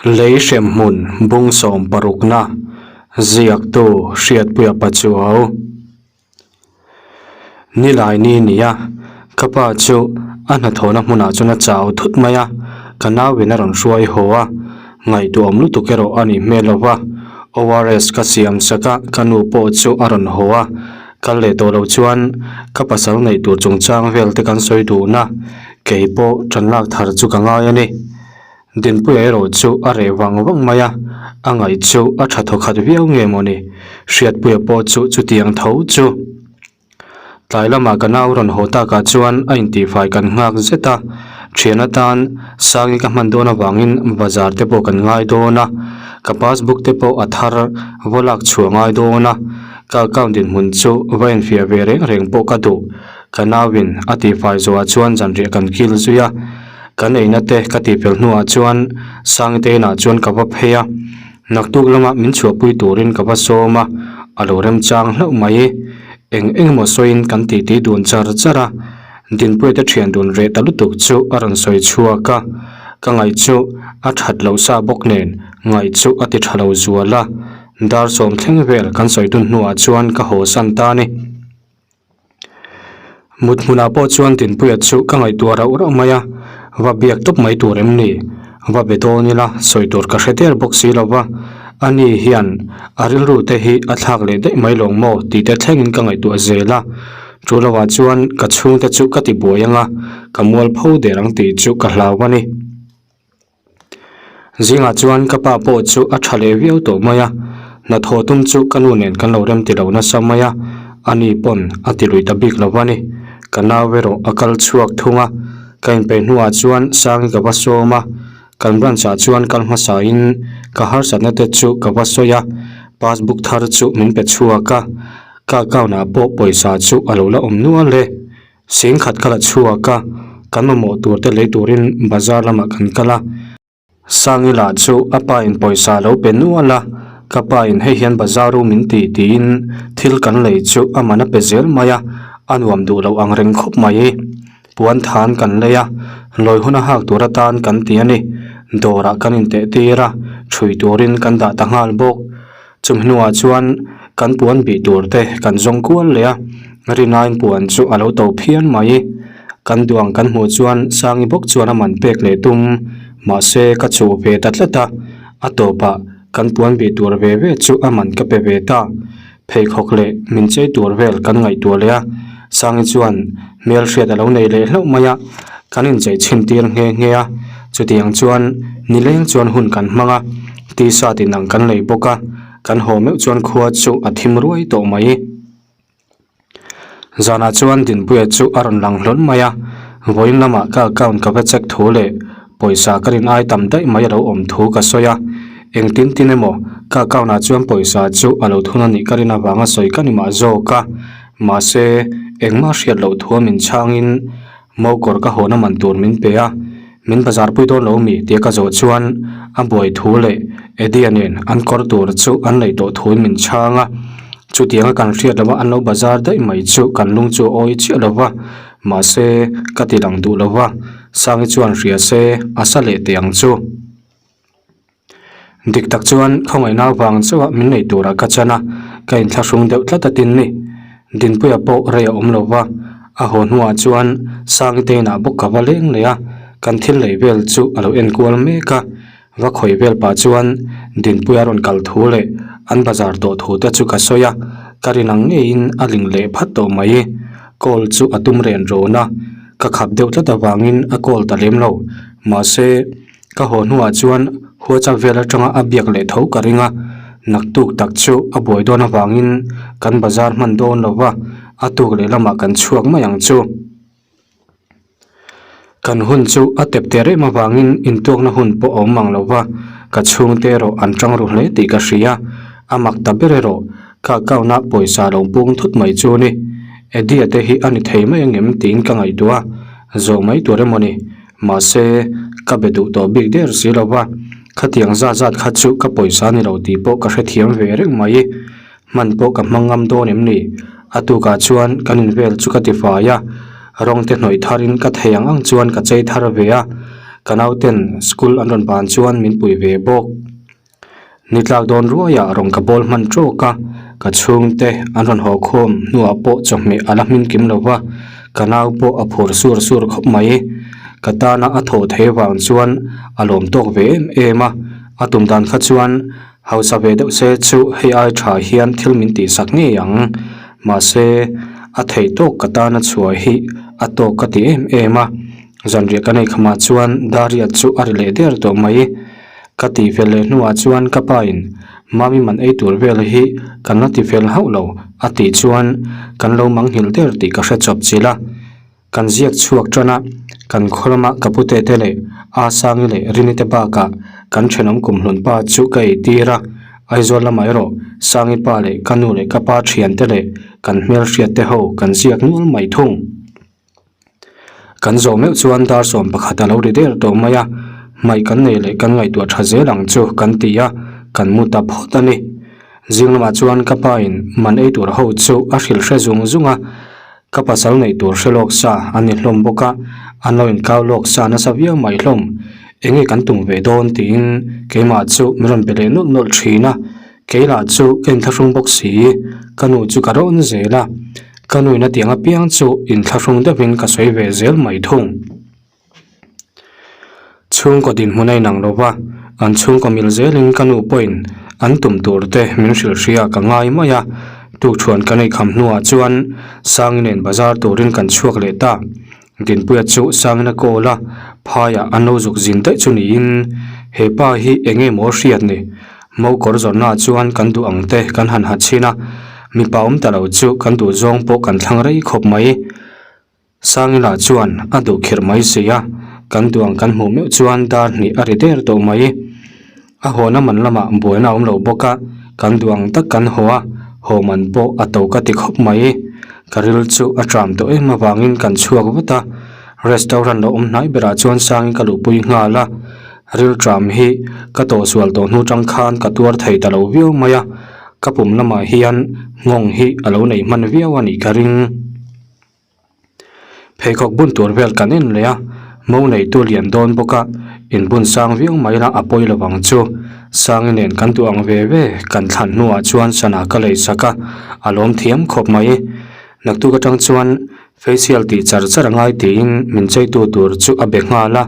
Lei hremhmun bung sawm parukna ziaktu Hriatpuia Pachuau. Nilai ni nia, ka pa chu a hnathawhna hmunah chuan a chau thut mai a, ka nauin a rawn hruai haw a, ngaihtuahawm lutuk erawh a nih hmel lo va, ORS ka siam sak a, ka nu pawh chu a rawn haw a, kal leh tawh lo chuan ka pasal neih tur chungchang vel te kan sawi dun a, kei pawh tan lak thar chu ka ngai a ni. Dinpuia erawh chu a reh vang vang mai a, a ngaih chu a tha thawkhat viau nge mawni, Hriatpuia pawh chu chutiang tho chu. Tlai lamah ka nau rawn haw takah chuan a intihfai kan nghak zet a, thian atan Sangi ka hman dawn avangin bazar te pawh kan ngai dawn a, ka passbook te pawh a thar vaw lak chhuah ngai dawn a, ka account dinhmun chu va enfiah ve reng reng pawh ka duh, ka nauin a tihfai zawhah chuan zanriah kan kil zui a. Kan eina te ka tih fel hnuah chuan Sangte inah chuan ka va phei a, naktuk lama min chhuahpui turin ka va sawm a, a lo remchang hlauh mai. Eng eng emaw sawiin kan titi dun char char a, Dinpuia te thian dun reh ta lutuk chu a rawn sawi chhuak a, ka ngaih chu a that loh sa bawk nen ngaih chu a ti tha lo zual a, dar sawm thleng vel kan sawi dun hnuah chuan ka haw san ta a ni. Mut hmunah pawh chuan Dinpuia chu ka ngaihtuah rauh rauh mai a, va biak tawp mai tur em ni? Va be dawn ila sawi tur ka hre der bawk si lo va, ani hian a rilru te hi a thlak leh daih mai lawng maw tih te thlengin ka ngaihtuah zel a, chu lovah chuan ka chhungte chu ka ti buai ang a, ka mualpho der ang tih chu ka hlau a ni. Zingah chuan ka pa pawh chu a tha leh viau tawh mai a, hnathawh tum chu ka nu nen kan lo rem ti lo nasa mai a, ani pawn a ti lui ta bik lo a ni. Ka nau erawh a kal chhuak thung a, ka inpeih hnuah chuan Sangi ka va sawm a, kan branch ah chuan kal hmasa in ka harsatna te chu ka va sawi a, passbook thar chu min pe chhuak a, ka account ah pawh pawisa chu a lo la awm nual e. Singkhat ka la chhuak a, kan mamawh tur te lei turin bazar lamah kan kal a. Sangila chu a pa in pawisa a lo pe nual a, ka pa in hei hian bazar u min ti tiin thil kan lei chu a man a pe zel mai a, a nuam duh loh ang reng khawp mai. Puan than kan lei a, lawi hun a hak tur atan kan ti a ni. Dawrah kan inteh tir a, ṭhui turin kan dah ta nghal bawk. Chumi hnuah chuan kan puan bih tur te kan zawng kual leh a, Rinain puan chu a lo to phian mai. Kan duang kan hmuh chuan Sangi bawk chuan a man pek leh tum, mahse ka chuh ve ta tlat a, a tawpah kan puan bih tur ve ve chu a man ka pe ve ta. Pheikhawk leh min chei tur vel kan ngaihtuah leh a, Sangi chuan hmelhriat a lo nei leh hlauh mai a, kan inchei chhin tir nghe nghe a, chutiang chuan nileng chuan hun kan hmang a. Tisa tin ang kan lei bawk a, kan haw meuh chuan khua chu a thim ruai tawh mai. Zanah chuan Dinpuia chu a rawn lang hlawn mai a, vawiin lamah ka account ka va check thu leh pawisa ka rin ai tam daih mai a lo awm thu ka sawi a, engtin tin emaw ka account ah chuan pawisa chu a lo thun a nih ka rin avanga sawi ka ni mah zawk a, mahse engmah hriat loh thu a min chhangin Mokawr ka hawhna man tur min pe a, min bazar pui dawn lo mi tia ka zawh chuan a buai thu leh Eddie-a nen an kawr tur chu an lei tawh thuin min chhang a. Chutianga kan hriat lova an lo bazar daih mai chu kan lung chu a awi chiah lo va, mahse ka ti lang duh lo va, Sangi chuan hria se a sa leh teh ang chu. Dik tak chuan khawngaihna avang chauha min nei turah ka chan a, ka inthlahrung deuh tlat a tin ni. Dinpuia pawh rei a awm lo va, a haw hnuah chuan Sangte inah bawk ka va leng leh a, kan thil lei vel chu a lo enkual mek a. Va khawi vel pah chuan Dinpuia rawn kal thu leh an bazar tawh thu te chu ka sawi a, ka rin ang ngeiin a ling leh phat tawh mai. Call chu a tum ren rawn a, ka khap deuh tlat avangin a call ta lem lo. Mahse. Ka haw hnuah chuan WhatsApp vel atanga a biak leh tho ka ring a, naktuk tak chu a buai dawn avangin kan bazar hman dawn lo va, a tuk leh lamah kan chhuak mai ang chu. Kan hun chu a tep ter em avangin intuakna hun pawh a awm ang lo va, ka chhungte erawh an tang ru hle tih ka hria, a mak ta ber erawh ka account ah pawisa lo pung thut mai chu ni. Eddie-a te hi a ni thei mai angem tiin ka ngaihtuah a, zawh mai tur emaw ni. Mahse, ka be duh tawh bik der si lo va, khatiang zat zat kha chu ka pawisa ni lo tih pawh ka hrethiam ve reng mai. Hman pawh ka hmang ngam dawn em ni? A tukah chuan kan invel chu ka ti fai a, rawng te hnawih tharin ka thei ang ang chuan ka chei thar ve a. Ka nauten school an rawn ban chuan min pui ve bawk. Ni tlak dawn ruaiah rawn ka bawl hman tawk a, ka chhungte an rawn haw khawm hnuah pawh chawhmeh a la hmin kim lo va, ka nau pawh a phur sur sur khawp mai. Ka tana a thaw thei vang chuan a lawm tawk ve em em a, a tum dan kha chuan hausa ve deuh se chu hei ai tha hian thil min tihsak ngei ang. Mahse, a theih tawk ka tana chhuah hi a tawk ka ti em em a, zanriah ka nei khamah chuan Dariat chu a ri leh der tawh mai. Ka tih fel leh hnuah chuan ka pa in Mami man ei tur vel hi kan la ti fel hauh lo a tih chuan kan lo manghilh der tih ka hre chawp chilh a. Kan ziak chhuak tan a, kan khaw lama ka pute te leh Asangi leh Rini te bakah kan thenawm kumhlun pa chu ka ei tir a, Aizawl lamah erawh Sangi pa leh ka nu leh ka pa thiante leh kan hmelhriat te ho kan ziak nual mai thung. Kan zawh meuh chuan dar 11 a lo ri der tawh mai a, hmaih kan nei leh kan ngaihtuah tha zel ang chu kan ti a, kan mu ta phawt a ni. Zing lamah chuan ka pa in man ei tur ho chu a hrilh hre zung zung a, ka pasal neih tur hre lawk sa a ni hlawm bawk a, an lo inkau lawk sa nasa viau mai hlawm. Enge kan tum ve dawn tiin keimah chu min rawn be leh nawlh nawlh thin a, Kei lah chu ka inthlahrung bawk si, ka nu chu ka rawn zel a, ka nuin a tiang apiang chu inthlahrung deuhin ka sawi ve zel mai thung. Chhungkaw dinhmun a inang lo va, an chhungkaw mil zelin ka nu pawhin an tum tur te min hrilh hria ka ngai mai a, tukṭhuan kan eikham hnuah chuan Sangi nen bazar turin kan chhuak leh ta. Dinpuia chu Sangin a call a, phaiah an lo zuk zin daih chu niin he pa hi eng nge maw hriat ni? Mo kawr zawrhnaah chuan kan duh ang te kan han ha chhin a, mipa awm ta lo chu kan duh zawng pawh kan thlang rei khawp mai. Sangila chuan a duh khirh mai si a, kan duh ang kan hmuh meuh chuan dar hnih a ri der tawh mai. A hawna man lamah buaina a awm lo bawk a, kan duh ang tak kan haw a, haw man pawh a to ka ti khawp mai. Ka ril chu a tram tawh em avangin kan chhuak vat a, restaurant lo awm hnai berah chuan sangin ka luhpui nghal a, ril tram hi ka tawhsual tawh hnu tang khan ka tuar thei ta lo viau mai a, ka pum lamah hian nghawng hi a lo nei hman viau a nih ka ring. Pheikhawk bun tur vel kan en leh a, mo neitu lian dawn bawk a, in bun sang viau mai la a pawi lo ang chu. Sangi nen kan duh ang ve ve, kan thlan hnuah chuan sana ka lei sak a, a lawm thiam khawp mai. Naktuk atang chuan facial tih char char a ngai tiin min cheitu tur chu a be nghal a,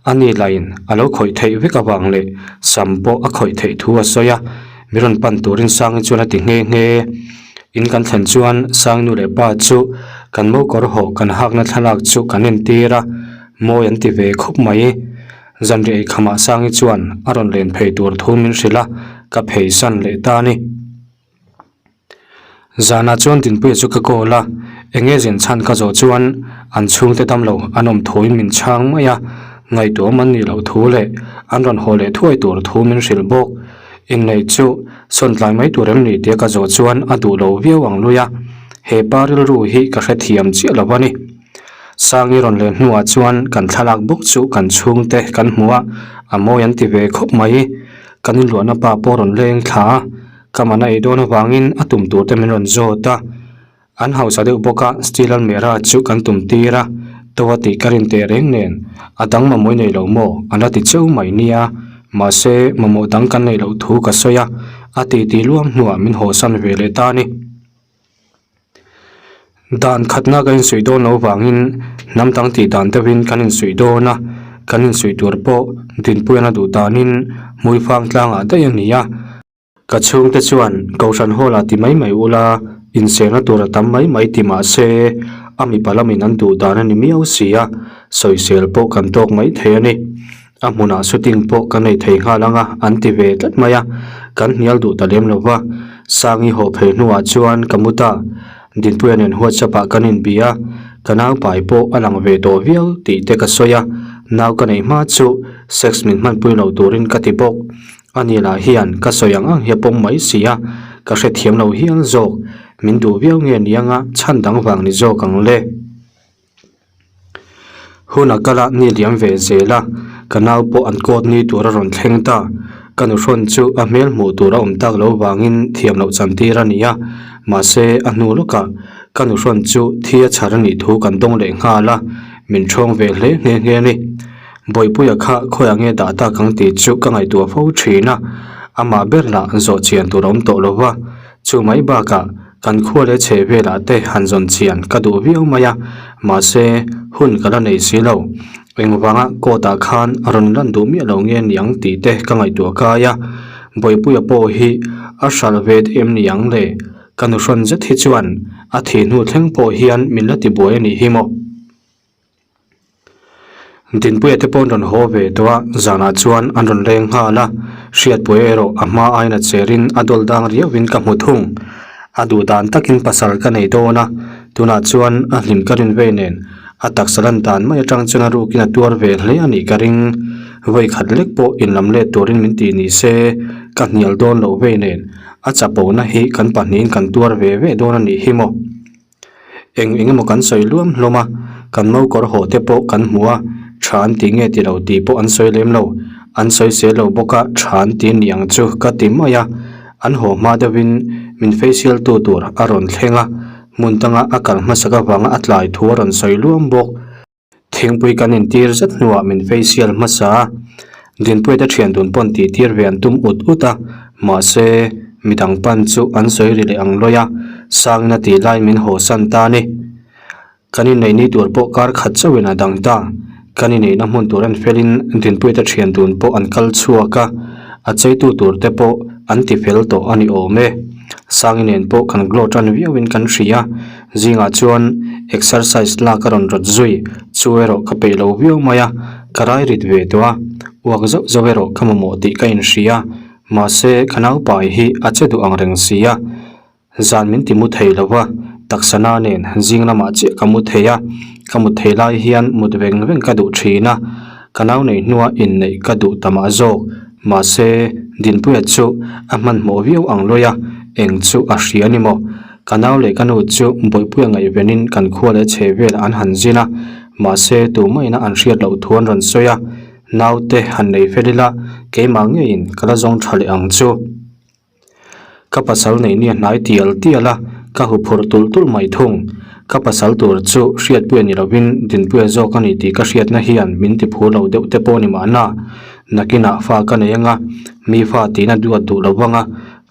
ani lahin a lo khawih theih vek avang leh sam pawh a khawih theih thu a sawi a, mi rawn pan turin Sangi chuan a ti nghe nghe. In kan thlen chuan Sangnu leh pa chu kan mo kawr hawh kan hakna thlalak chu kan entir a, mawi an ti ve khawp mai. Zanriah eikhamah Sangi chuan a rawn len phei tur thu min hrilh a, ka phei san leh ta a ni. Zanah chuan Dinpuia chu ka call a, eng nge zin chhan ka zawh chuan an chhungte damlo an awm thuin min chhang mai a, ngaihtuahawm an nih loh thu leh an rawn haw leh thuai tur thu min hrilh bawk. Inneih chu sawn tlai mai tur em ni tia ka zawh chuan a duh lo viau ang lui a, he pa rilru hi ka hrethiam chiah lo a ni. Sangi rawn leh hnuah chuan kan thlalak bawk chu kan chhungte kan hmu a, a mawi an ti ve khawp mai. Kan inluahna pa pawh rawn leng thla a, ka man a ei dawn avangin a tum tur te min rawn zawt a. An hausa deuh bawk a, steel almirah chu kan tum tir a, to a tih ka rin teh reng nen, a dang mamawh i nei lo maw? An la ti cheu mai nia, mahse mamawh dang kan neih loh thu ka sawi a, a titi luam hnuah min hawsan ve leh ta a ni. Dan khatna kan insuih dawn loh vangin hnam dang tih dan deuhin kan insuih dawn a, kan insuih tur pawh Dinpuian a duh danin Hmuifang tlangah daih a ni a. Ka chhungte chuan Kohhran Hall ah ti mai mai ula, inserna tur a tam mai mai ti mah se, a mipa lamin an duh dan a ni miau si a, sawisel pawh kan tawk mai thei a ni. A hmunah shooting pawh kan nei thei nghal ang a, an ti ve tlat mai a, kan hnial duh ta lem lo va. Sangi haw phei hnuah chuan ka mu ta. Dinpuia nen WhatsApp ah kan inbi a, ka nau pai pawh a lang ve tawh viau tih te ka sawi a, nau ka neih hma chu sex min hmanpui lo turin ka ti bawk. A ni lah hian ka sawi ang ang hi a pawm mai si a, ka hrethiam lo hial zawk. Min duh viau nge ni anga chhan dang vang ni zawk ang le. Hun a kal a, ni liam ve zel a, ka nau pawh an court ni tur a rawn thleng ta. Ka nuhrawn chu a hmel hmuh tur a awm tak lo vangin thiam loh chan tir a ni a, mahse a hnu lawkah ka nuhrawn chu thi a chhar a nih thu kan dawng leh nghal a, min ṭhawng ve hle nghe nghe a ni. Bawihpuia kha khawiah nge dah tak ang tih chu ka ngaihtuah fo thin a, amah ber lah zawh chian tur a awm tawh lo va, chu mai bakah kan khua leh chheh velah te han zawn chian ka duh viau mai a, mahse hun ka la nei si lo. Engvanga court ah khan a rawn lan duh miah lo nge niang tih te ka ngaihtuah kai a, Bawihpuia pawh hi a hralh ve daih em niang le? Ka nu hrawn zet hi chuan a thih hnu thleng pawh hian min la tibuai a nih hi maw? Dinpuia te pawh an rawn haw ve tawh a, zanah chuan an rawn leng nghal a, Hriatpuia erawh a hma aiin a cherin a dawl dang riauhin ka hmu thung. A duh dan takin pasal ka nei dawn a, tunah chuan a hlim ka rin vei nen a taksa lan dan mai atang chuan a rukin a tuar ve hle a nih ka ring. Vawi khat lek pawh inlam let turin min ti ni se ka hnial dawn loh vei nen a chapona hi kan pahnihin kan tuar ve ve dawn a nih hi maw. Eng eng emaw kan sawi luam hlawm a, kan mokawr haw te pawh kan hmu a, tha an ti nge ti lo tih pawh an sawi lem lo, an sawi sel lo bawk a, tha an ti niang chu ka ti mai a, an haw hma deuhin min facial tu tur a rawn thleng a, hmun danga a kal hmasak avanga a tlai thu a rawn sawi luam bawk. Thingpui kan intir zet hnuah min facial hmasa a, Dinpuiate thian dun pawn tih tir ve an tum ut ut a, mahse midang pan chu an sawi ri leh ang lawi a, Sangina tih lai min haw san ta a ni. Kan inneih ni tur pawh kar khat chauhin a dang ta, kan inneihna hmun tur en felin Dinpuiate thian dun pawh an kal chhuak a, a cheitu tur te pawh an ti fel tawh a ni awm e. Sangi nen pawh kan glow tan viauin kan hria. Zingah chuan exercise lak a rawn rawt zui, chu erawh ka peih lo viau mai a, ka rai rit ve tawh a, uak zauh zauh erawh ka mamawh tih ka inhria, mahse ka naupai hi a che duh ang reng si a, zan min ti mu thei lo va, taksa na nen zing lamah chiah ka mu thei a, ka mut thei lai hian mut veng veng ka duh thin a, ka nau nei hnua inneih ka duh ta mah zawk, mahse Dinpuia chu a hmanhmawh viau ang lawi a, eng chu a hria ni maw? Ka nau leh ka nu chu Bawihpuia ngaihvenin kan khua leh chhe vel an han zin a, mahse tumaina an hriat loh thu an rawn sawi a, naute han nei fel ila keimah ngeiin ka la zawng tha leh ang chu. Ka pasal nei nia hnai tial tial a, ka huphurh tulh tulh mai thung. Ka pasal tur chu Hriatpuia ni lovin Dinpuia zawk a ni tih ka hriatna hian min ti phur lo deuh te pawh ni mahna, nakinah fa ka nei anga, mi fa tihna duat duh lo vanga,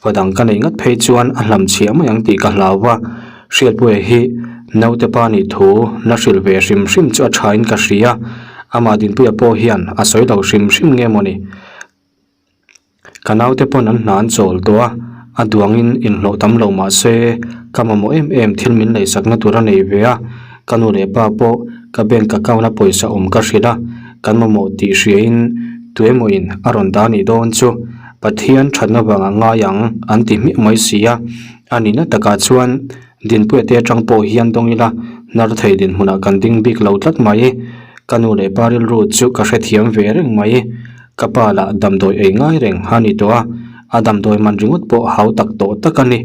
Fa dang ka neih ngat phei chuan a hlam chhiah mai ang tih ka hlau va, Hriatpuia hi naute pa nih thu la hrilh ve hrim hrim chu a thain ka hria, amah Dinpuia pawh hian a sawi lo hrim hrim nge mawni. Ka naute pawn an hna an chawl tawh a, a duangin inhlawh tam lo mah se ka mamawh em em thil min leihsakna tur a nei ve a, ka nu leh pa pawh ka bank account a pawisa awm ka hrilh a, kan mamawh tih hriain tuemawin a rawn dah nih dawn chu. Pathian thatna vang a ngai ang an ti hmiah mai si a, a nihna takah chuan Dinpuia te atang pawh hian dawng ila hnar thei dinhmunah kan ding bik lo tlat mai. Ka nu leh pa rilru chu ka hrethiam ve reng mai. Ka pa lah damdawi ei ngai reng a ni tawh a, a damdawi man ringawt pawh hau tak tawh tak a ni.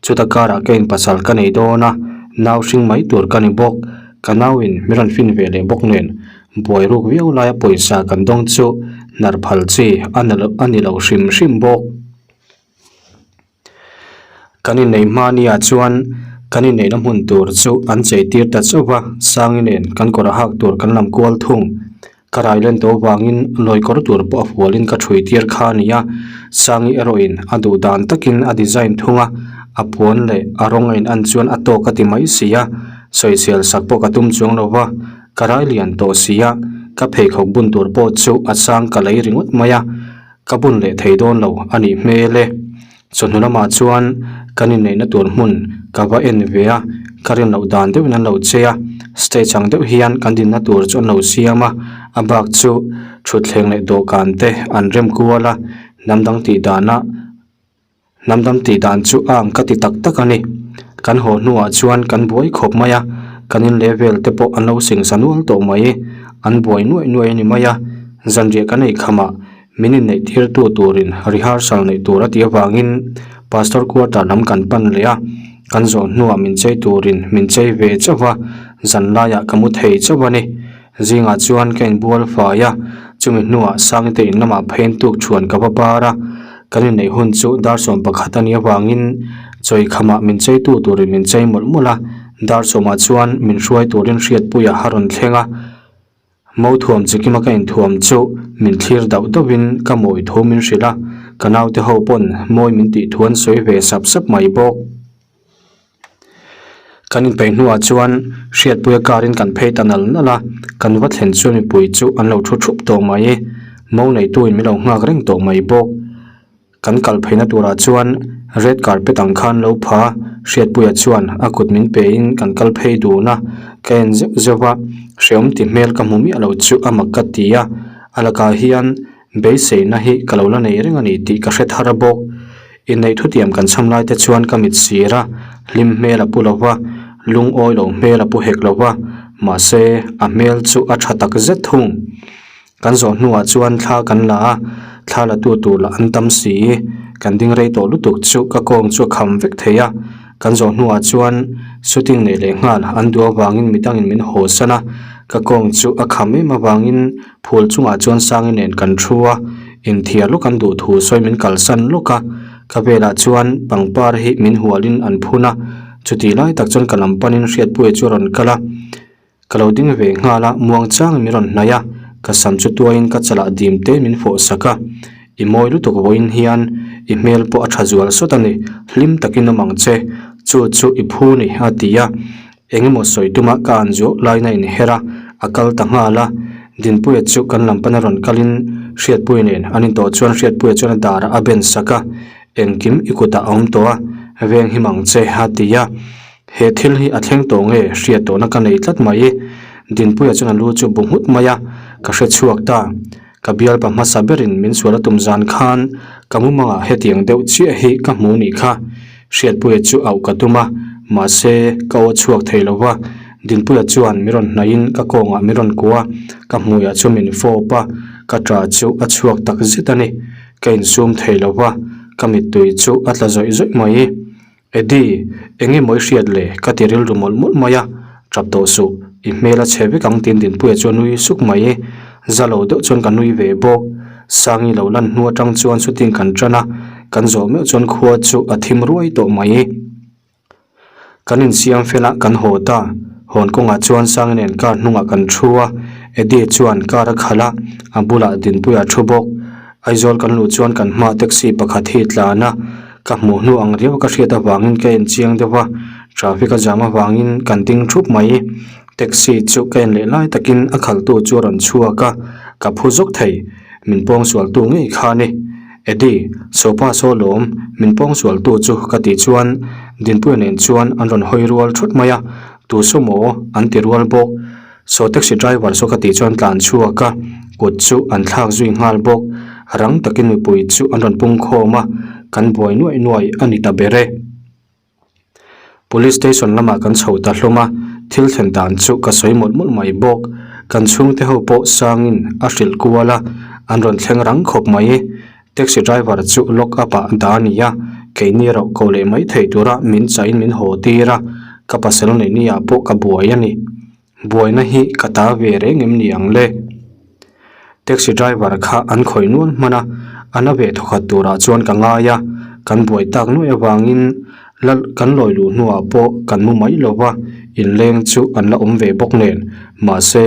Chuta karah ka inpasal ka nei dawn a, nau hring mai tur ka ni bawk. Ka nauin mi rawn fin ve leh bawk nen Buai ruk viau laia pawisa kan dawng chu hnar phal chi a a ni lo hrim hrim bawk. Kan inneih hma nia chuan kan inneihna hmun tur chu an chei tir ta chauh va, Sangi nen kan kawr a hak tur kan lam kual thung. Ka rai len tawh vangin lawi kawr tur pawh a fualin ka ṭhui tir kha a ni a, Sangi erawhin a duh dan takin a design thung a, a puan leh a rawng a in an chuan a tawk a ti mai si a, sawisel sak pawh ka tum chuang lo va. Ka rai lian tawh si a, ka pheikhawk bun tur pawh chu a chang ka lei ringawt mai a, ka bun leh thei dawn lo a nih hmel e. Chawhnu lamah chuan kan inneihna tur hmun ka va en ve a, ka rin loh dan deuhin an lo che a, stage ang deuh hian kan dinna tur chu an lo siam a, a bak chu thutthleng leh dawhkan te an rem kual a, hnam dang tih danah. Hnam dam tih dan chu a ang ka ti tak tak a ni. Kan haw hnuah chuan kan buai khawp mai a, kan in leh vel te pawh an lo singsa nual tawh mai. An buai nuaih nuaih a ni mai a, zanriah kan ei khamah min inneih tirtu turin rehearsal neih tur a tih avangin Pastor quarter lam kan pan leh a, kan zawh hnuah min chei turin min chei ve chauh va, zanlaiah ka mu thei chauh a ni. Zingah chuan ka inbual fai a, chumi hnuah Sangte in lamah pheiin tuk chhuan ka va bar a, kan inneih hun chu dar 11 a nih avangin chawi khamah min cheitu turin min chei mawlh mawlh a, dar sawmah chuan min hruai turin Hriatpuia a rawn thleng a. Mo thuam chikima ka inthuam chu min thlir dauh dauhin ka mawi thu min hrilh a, ka naute ho pawn mawi min tih thu an sawi ve sap sap mai bawk. Kan inpeih hnuah chuan Hriatpuia car in kan phei ta nal nal a, kan va thlen chuan mipui chu an lo thu thup tawh mai. Mo neitu in min lo nghak reng tawh mai bawk. Kan kal pheina turah chuan red carpet ang khan lo pha Hriatpuia chuan a kut min pe in kan kal phei dun a, ka en zeuh zeuh a, hreawm ti hmel ka hmu miah lo chu a mak ka ti a, a lakah hian beiseina hi ka lo la nei reng a ni tih ka hre thar bawk. Inneih thutiam kan chham lai te chuan ka mit sir a, hlim hmel a pu lo va, lungawi lo hmel a pu hek lo va, mahse a hmel chu a tha tak zet thung. Kan zawh hnuah chuan thla kan la a, thla la tu tur lah an tam si. Kan ding rei tawh lutuk chu ka kawng chu a kham vek thei a. Kan zawh hnuah chuan shooting neih leh nghal an duh avangin midangin min haw san a, ka kawng chu a kham em avangin phul chungah chuan Sangi nen kan thu a, inthiar lawk an duh thu sawi min kalsan lawk a. Ka velah chuan pangpar hi min hualin an phun a, chutih lai tak chuan ka lam panin Hriatpuia chu a rawn kal a. Ka lo ding ve nghal a, muang changin min rawn hnaih a, ka sam chu tuaiin ka chalah dim te min fawh sak a. I mawi lutuk vawiin hian i hmel pawh a tha zual sawt a ni, hlim takin awm ang che, chu chu i phu ni a ti a. Eng emaw sawi tuma ka an zuau laiin a inher a, a kal ta nghal a. Dinpuia chu kan lam pana rawn kalin Hriatpuia nen an intawh chuan Hriatpuia chuan a darah a ben sak a, Engkim i kutah a awm tawh a, veng him ang che a ti a. He thil hi a thleng tawh nge hriat tawhna ka nei tlat mai. Dinpuia chuan a lu chu bu nghut mai a, ka hre chhuak ta. Ka bialpa hmasa berin min sual a tum zan khan ka mumangah hetiang deuh chiah hi ka hmu nih kha. Hriatpuia chu auh ka tum a, mahse ka aw chhuak thei lo va. Dinpuia chuan min rawn hnaihin ka kawngah min rawn kuah a, ka hmuiah chu min fawp a, ka ṭah chu a chhuak tak zet a ni. Ka insum thei lo va, ka mittui chu a tla zawih zawih mai. Eddie, eng nge maw i hriat le? Ka ti rilru mawlh mawlh mai a, tap tawh suh, i hmel a chhe vek ang tiin Dinpuia chu a nui suk mai. Za lo deuh chuan ka nui ve bawk. Sangi lo lan hnu atang chuan shooting kan tan a, kan zawh meuh chuan khua chu a thim ruai tawh mai. Kan insiam fel a, kan haw ta. Hawn kawngah chuan Sangi nen car hnungah kan thu a, Eddie chuan car a khalh a, a bulah Dinpuia a thu bawk. Aizawl kan luh chuan kan hmaah taxi pakhat hi tlan a, ka hmuh hnu ang riau ka hriat avangin ka en chiang deuh a, traffic a jam avangin kan ding thup mai. Taxi chu ka en leh lai takin a khaltu chu a rawn chhuak a, ka phu zawk thei. Min pawngsualtu ngei kha a ni. Eddie, sofa saw lawm, min pawngsualtu chu ka tih chuan Dinpuia nen chuan an rawn hawi rual thut mai a, tu saw maw an ti rual bawk. Saw taxi driver saw ka tih chuan tlan chhuak a, kut chu an thlak zui nghal bawk. Rang takin mipui chu an rawn pung khawm a, kan buai nuaih nuaih a ni ta ber e. Police station lamah kan chho ta hlawm a, thil thlen dan chu ka sawi mawlh mawlh mai bawk. Kan chhungte ho pawh sangin a hrilh kual a, an rawn thleng rang khawp mai. Taxi driver chu lock up ah dah a ni a, keini erawh ko leh mai thei tura min chahin min haw tir a, ka pasal neih ni ah pawh ka buai a ni. Buaina hi ka ta ve reng em ni ang le? Taxi driver kha an khawih nual hman a, a na ve thawkhat turah chuan ka ngai a, kan buai tak nuaih avangin la kan lawi luh hnuah pawh kan mu mai lo va, inleng chu an la awm ve bawk nen. Mahse,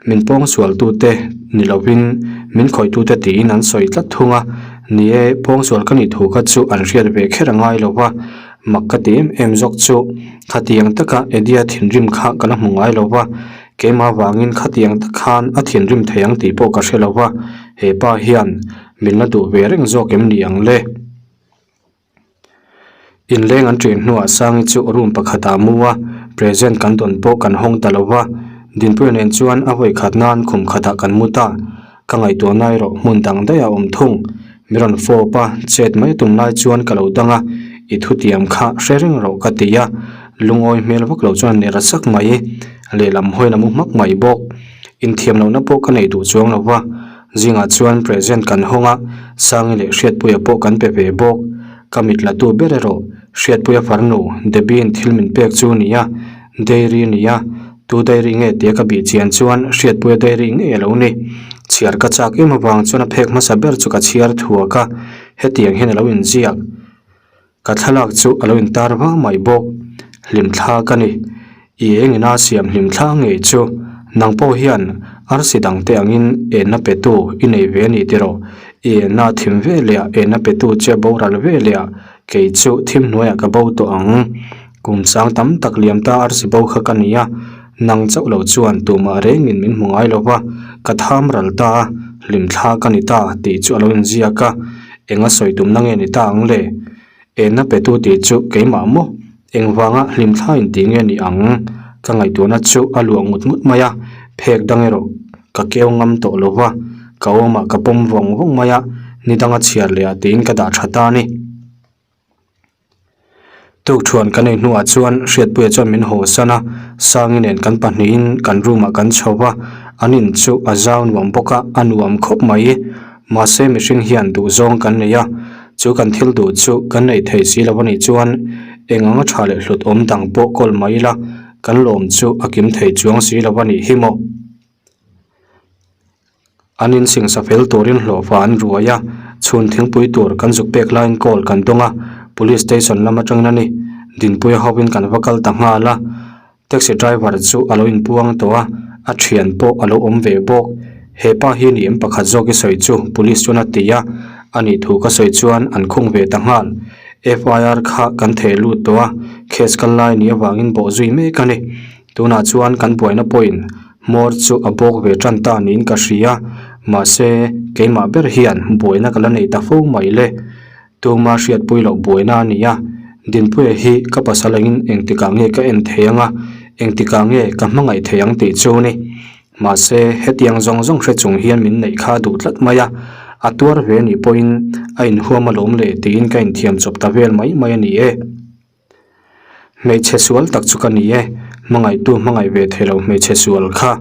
min pawngsualtute ni lovin min khawihtute tiin an sawi tlat thung a, ni e, pawngsual ka nih thu kha chu an hriat ve kher a ngai lo va, Mak ka ti em em zawk chu khatiang taka Eddie-a thinrim kha ka la hmu ngai lo va, keimah vangin khatiang tak khan a thinrim thei ang tih pawh ka hre lo va, he pa hian min la duh ve reng zawk em ni ang le? Inleng an ṭin hnuah Sangi chu room pakhatah a mu a, present kan dawn pawh kan hawng ta lo va, Dinpuia nen chuan a vawi khat nan khum khatah kan mu ta. Ka ngaihtuahna erawh hmun dang daih a awm thung. Mi rawn fawp a, chet mai tum lai chuan ka lo dang a, i thutiam kha hre reng rawh ka ti a, lungawi hmel vak lo chuan a ner sak mai. Lehlam hawiin a mu hmak mai bawk. Inthiam lohna pawh ka nei duh chuang lo va, zingah chuan present kan hawng a, Sangi leh Hriatpuia pawh kan pe ve bawk. Ka mit la tu ber erawh Hriatpuia farnu Debbie-in thil min pek chu nia, Dairy nia, Tu dairy nge tia ka bih chian chuan Hriatpuia dairy ngei a lo ni. Chhiar ka chak em avang chuan a phek hmasa ber chu ka chhiar thuak a, hetiang hian a lo inziak. Ka thlalak chu a lo intar va mai bawk. Hlimthla ka ni. I engina siam hlimthla ngei chu. Nang pawh hian arsi dangte angin enna petu i nei ve a ni tiraw? I enna a thim ve leh a, enna petu che a boral ve leh a, kei chu thim hnuaiah ka bo tawh ang. Kum chang tam tak liam ta arsi bo kha ka ni a, nang chauh lo chuan tumah rengin min hmu ngai lo va, ka tham ral ta a, hlimthla ka ni ta tih chu a lo inziak a, eng a sawi tumna nge ni ta ang le? Enna petu tih chu keimah maw? Engvanga hlimthla in tih nge ni ang? Ka ngaihtuahna chu a luah ngut ngut mai a, phek dang erawh ka keu ngam tawh lo va, ka awmah ka pawm vawng vawng mai a, ni danga chhiar leh ah tiin ka dah tha ta a ni. Tukṭhuan kan ei hnuah chuan Hriatpuia chuan min haw san a, Sangi nen kan pahnihin kan room ah kan chho va, an in chu a zau nuam bawk a, a nuam khawp mai. Mahse mihring hian duhzawng kan nei a, chu kan thil duh chu kan nei thei si lo a nih chuan eng anga tha leh hlut awm dang pawh kawl mai ila kan lawm chu a kim thei chuang si lo a nih hi maw. An insingsa fel turin hlawhfa an ruai a, chhun thingpui tur kan zuk pek laiin call kan dawng a, Police Station lam atangin a ni. Dinpuia hovin kan va kal ta nghal a, taxi driver chu a lo inpuang tawh a, a thian pawh a lo awm ve bawk. He pa hi ni em pakhat zawk i sawi chu Police chuan a ti a, a nih thu ka sawi chuan an khung ve ta nghal. FIR kha kan theh lut tawh a, case kal lai nih avangin bawh zui mek a ni. Tunah chuan kan buaina pawhin Hmawr chu a bawk ve tan ta niin ka hria, mahse keimah ber hian buaina ka la nei ta fo mai le. Tuma hriatpui loh buaina a ni a, Dinpuia hi ka pasal angin engtikah nge ka en thei ang a, engtikah nge ka hmangaih thei ang tih chu ni. Mahse hetiang zawng zawng hre chung hian min neih kha duh tlat mai a, a tuar ve nih pawhin a inhuam alawm le tiin ka inthiam chawp ta vel mai mai a ni e. Hmeichhe sual tak chu ka ni e, hmangaihtu hmangaih ve thei lo hmeichhe sual kha.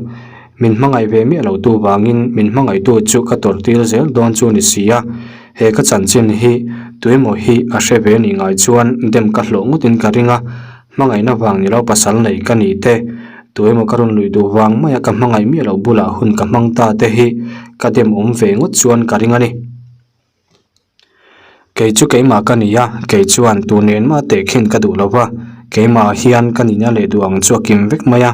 Min hmangaih ve miah lo tu vangin min hmangaihtu chu ka tawrh tir zel dawn chu ni si a, he ka chanchin hi tuemaw hi a hre ve nih ngai chuan dem ka hlawh ngawtin ka ring a, hmangaihna vang ni lo pasal nei ka ni te, tuemaw ka rawn lui duh vang maia ka hmangaih miah loh bulah hun ka hmang ta te hi ka dem awm ve ngawt chuan ka ring a ni. Kei chu keimah ka ni a, kei chuan tu nen mah tehkhin ka duh lo va, keimah hian ka nihna leh duh ang chu a kim vek mai a,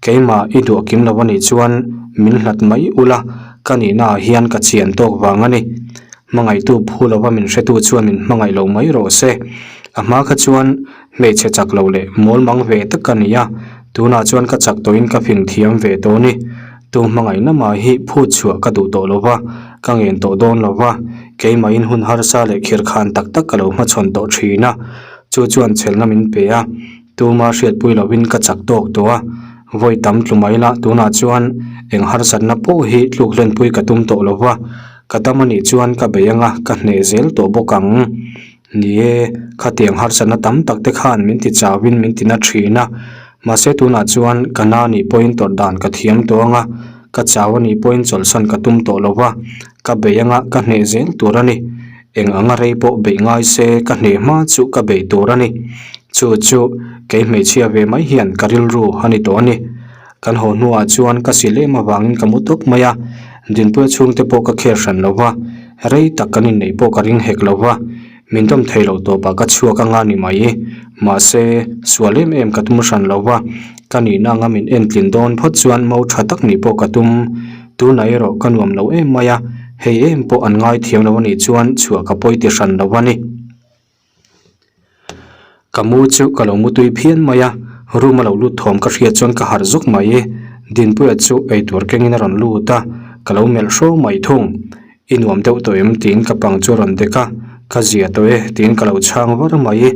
keimah i duh a kim lo a nih chuan min hlat mai ula, ka nihna ah hian ka chian tawk vang a ni. Hmangaihtu phu lova min hretu chuan min hmangaih lo mai rawh se. A hma kha chuan hmeichhe chak lo leh mawl mang ve tak ka ni a, tunah chuan ka chak tawhin ka fing thiam ve tawh a ni. Tu hmangaihna mah hi phut chhuah ka duh tawh lo va, ka ngen tawh dawn lo va, keimahin hun harsa leh khirkhan tak tak ka lo hmachhawn tawh thin a, chu chuan chhelna min pe a, tuma hriatpui lovin ka chak tawk tawh a, vawi tam tlu mai la tunah chuan eng harsatna pawh hi tluk hlenpui ka tum tawh lo va, ka dam a nih chuan ka bei anga ka hneh zel tawh bawk ang. Ni e, khatiang harsatna tam tak te khan min ti chauhin min ti na thin a, mahse tunah chuan ka na nih pawhin tawrh dan ka thiam tawh ang a, ka chau a nih pawhin chawlhsan ka tum tawh lo va, ka bei anga ka hneh zel tur a ni. Eng anga rei pawh beih ngai se ka hneh hma chu ka bei tur a ni. Chu chu kei hmeichhia ve mai hian ka rilru a ni tawh a ni. Kan haw hnuah chuan ka si lem avangin ka mu tawp mai a, Dinpuia chhungte pawh ka kher hran lo va, rei tak kan inneih pawh ka ring hek lo va, min dawm thei lo tawpah ka chhuak anga ni mai. Mahse, sual em em ka tum hran lo va, ka nihna anga min entlin dawn phawt chuan mo tha tak nih pawh ka tum. Tunah erawh ka nuam lo em mai a, hei em pawh an ngaithiam lo anih chuan chhuah ka pawi ti hran lo a ni. Ka mu chu ka lo mu tui phian mai a, room a lo lut thawm ka hriat chuan ka harh zuk mai. Dinpuia chu eitur kengin a rawn lut a, ka lo melh hraw mai thung. I nuam deuh tawh em? tiin ka pang chu a rawn dek a, ka zia tawh e tiin ka lo chhang var mai.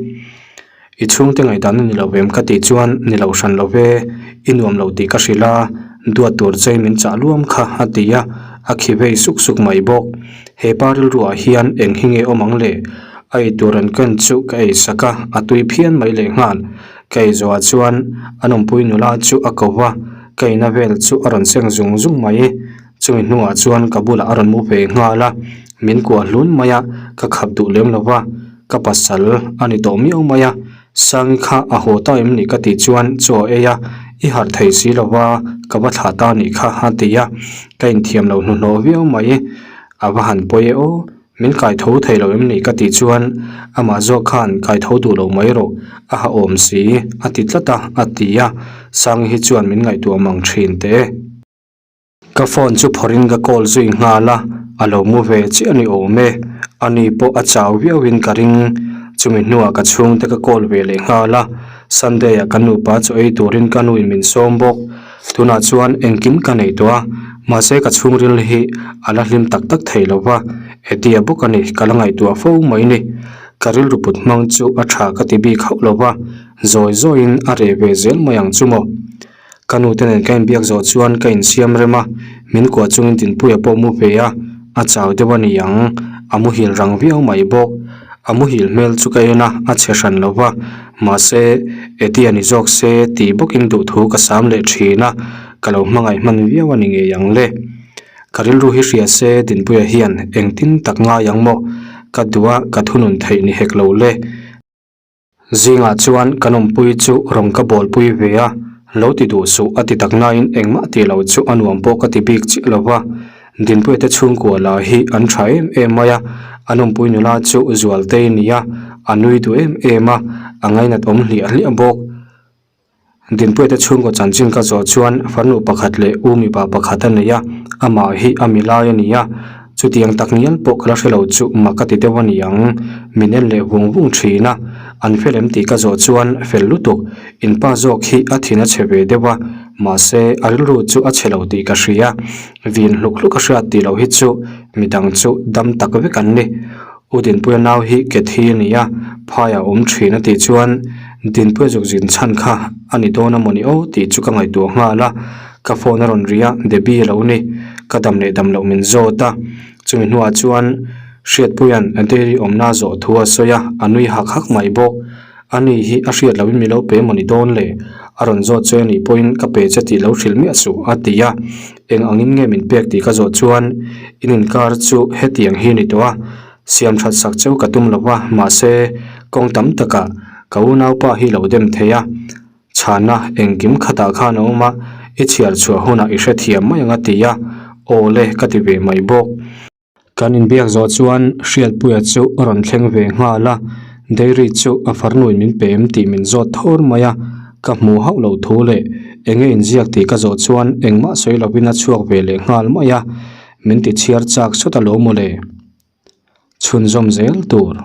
I chhungte ngaihdan a ni lo em ka tih chuan ni lo hran lo ve, i nuam lo tih ka hrilh a, duat tur chei min chah luam kha a ti a, a khi vei suk suk mai bawk. He pa rilruah hian eng hi nge awm ang le? A ei tur an ken chu ka ei sak a, a tui phian mai lehnghal. Ka ei zawhah chuan an awmpui nula chu a ko va, ka ina vel chu a rawn seng zung zung mai. Chumi hnuah chuan ka bulah a rawn mu ve nghal a, min kuah hlun mai a, ka khap duh lem lo va, ka pasal a ni tawh miau mai a. Sangi kha a haw ta em ni ka tih chuan chaw a ei a, i harh thei si lo va, ka va thlah ta nih kha a ti a, ka inthiam lo hnuhnawh viau mai. A va han pawi e aw. Min kai tho thei lo em ni ka tih chuan amah zawk khan kai tho duh lo mai rawh, a ha awm si a ti tlat a, a ti a, Sangi hi chuan min ngaihtuah mang thin teh e. Ka phone chu phawrhin ka call zui nghal a, a lo mu ve chiah a ni awm e, ani pawh a chau viauin ka ring. Chumi hnuah ka chhungte ka call ve leh nghal a, Sunday ah kan nupa chaw ei turin ka nuin min sawm bawk. Tunah chuan engkim ka nei tawh a, mahse ka chhungril hi a la hlim tak tak thei lo va, Eddie-a bawk a ni, ka la ngaihtuah fo mai ni. Ka rilru put hmang chu a tha ka ti bik hauh lo va, zawi zawiin a reh ve zel mai ang chu maw. Ka nu te nen ka inbiak zawh chuan ka insiam rem a, min kuah chungin Dinpuia pawh mu ve a, a chau deuh a ni ang, a muhil rang viau mai bawk. A muhil hmel chu ka en a, a chhe hran lo va, mahse Eddie a ni zawk se tih bawkin duhthu ka sam leh thin a, ka lo hmangaih hman viau a ni ngei ang le. Ka rilru hi hria se Dinpuia hian engtin tak ngai ang maw? Ka duh a, ka thunun theih ni hek lo le. Zingah chuan kan awmpui chu rawn ka bawlpui ve a, lo ti duh suh a ti tak nain engmah tih loh chu a nuam pawh ka ti bik chiah lo va. Dinpuia te chhungkua lah hi an tha em em mai a, an awmpui nula chu Zualtei a ni a, a nui duh em em a, a ngainat awm hliah hliah bawk. Dinpuia te chhungkaw chanchin ka zawh chuan farnu pakhat leh u mipa pakhat a nei a, amah hi a milai a ni a, chutiang tak ngial pawh ka la hre lo chu mak ka ti deuh a ni ang, min en leh vung vung thin a, an fel em tih ka zawh chuan fel lutuk, in pa zawk hi a thin a chhe ve deuh a, mahse a rilru chu a chhe lo tih ka hria, vin hluk hluk a hriat tih loh hi chu midang chu dam tak vek an ni. U Dinpuia nau hi ke thi a ni a, phaiah a awm thin a tih chuan Dinpuia zuk zin chhan kha a ni dawn a mawni aw tih chu ka ngaihtuah nghal a, ka phone a rawn ri a, Debbie a lo ni, ka dam leh dam loh min zawt a, chumi hnuah chuan Hriatpuia'n a dairy awmna zawh thu a sawi a, a nui hak hak mai bawk. Ani hi a hriat lohin mi lo pe mawni dawn le? A rawn zawt che anih pawhin ka pe che tih lo hrilh miah suh a ti a. Eng angin nge min pek tih ka zawh chuan in inkar chu hetiang hi ni tawh a, siam that sak cheu ka tum lo va, mahse kawng tam takah ka unaupa hi lo dem thei a, chhanna engkim khatah khan a awm a, i chhiar chhuah hunah i hrethiam mai ang a ti a, aw le ka ti ve mai bawk. Kan inbiak zawh chuan Hriatpuia chu a rawn thleng ve nghal a, Dairy chu a farnuin min pe em tih min zawt thawr mai a, ka hmuh hauh loh thu leh enge inziak tih ka zawh chuan engmah sawi lovin a chhuak ve leh nghal mai a, min ti chhiar chak sawt alawm mawle. Chhunzawm zel tur.